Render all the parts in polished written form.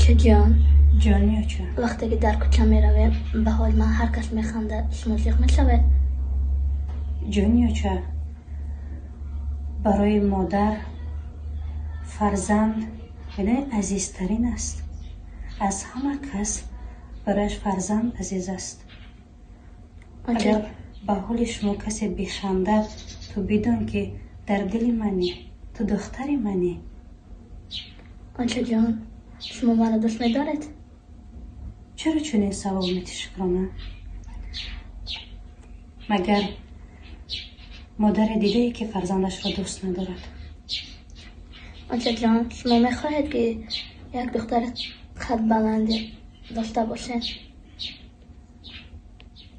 Очаҷон. Ҷони оча. Вақте ки дар кӯча меравем, ба ҳоли ман ҳар кас механдад, шумо зиқ мешавед? Ҷони оча, барои модар фарзанд медонед азизтарин аст. Аз ҳама кас барояш фарзанд азиз аст. Агар ба ҳоли шумо касе бихандад, ту бидон, ки дар дили манӣ, ту духтари манӣ. Очаҷон, шумо маро дӯст медоред? Чаро чунин савол медиҳӣ, Шукрона? Магар модаре дидае, ки фарзандашро дӯст надорад? Очаҷон, шумо мехоҳед, ки як духтари қадбаланде дошта бошед?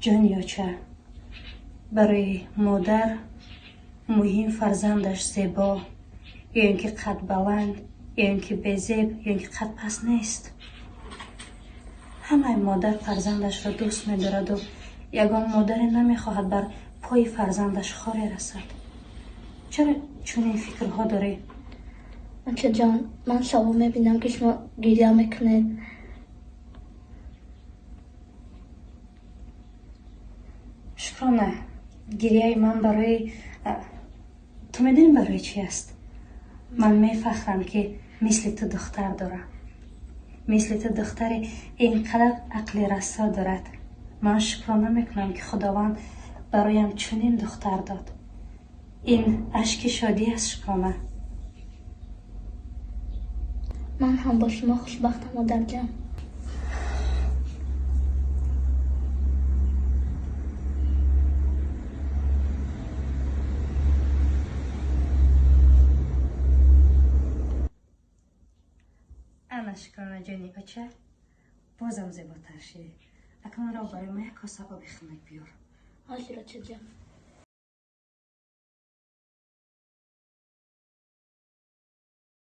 Ҷони оча, барои модар муҳим фарзандаш зебо ё ин ки қадбаланд, ё ин ки безеб, ё ин ки қадпаст нест. Ҳамаи модар фарзандашро дӯст медораду ягон модаре намехоҳад бар пои фарзандаш хоре расад. Чаро чунин фикрҳо дорӣ? Очаҷон, ман шабо мебинам, ки шумо гиря мекунед. Шукрона, гирияи ман барои ту медонӣ барои чӣ аст? Ман мефахрам, ки мисли ту духтар дорам. Мисли ту духтаре ин қадар ақли расо дорад. Ман шукрона мекунам, ки Худованд бароям чунин духтар дод. Ин ашки шодӣ аст, Шукрона. Ман ҳам бо шумо хушбахтам, модарҷон. Ана, Шукронаҷони оча, бозам зеботар шидӣ. Акнун ро, барои ман як коса оби хунук биёр. Ҳозир, очаҷон.